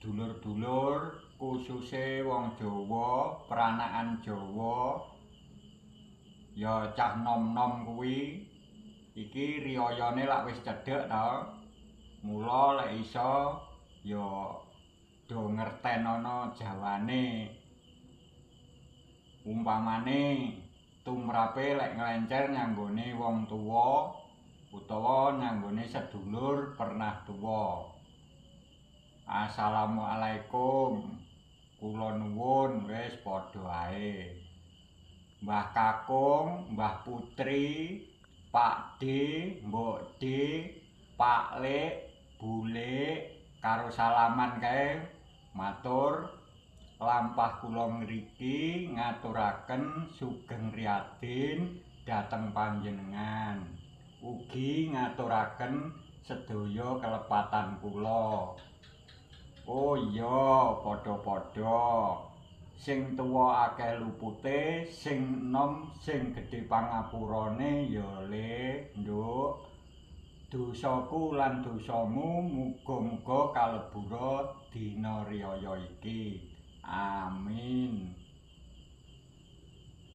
Dulur-dulur khususe wong Jawa, pranakan Jawa ya cah nom-nom kuwi iki riyayane lak wis cedhek to. Mula lek iso ya do ngertenono jawane. Umpamane tumrape lek nglencer nyanggone wong tuwa utawa nyanggone sedulur pernah tuwa. Assalamualaikum. Kula nuwun wis padha ae. Mbah Kakung, Mbah Putri, Pak D, Mbok D, Pak Lek, Bulik karo salaman kae matur lampah kula ngriki ngaturaken sugeng riyadin dhateng panjenengan. Ugi ngaturaken sedaya kelepatan kula. Oh iya, padha-padha. Sing tuwa akeh lupute, sing enom sing gedhe pangapurane ya Le, Nduk. Dosaku lan dosamu muga-muga kalebura dina riyaya iki. Amin.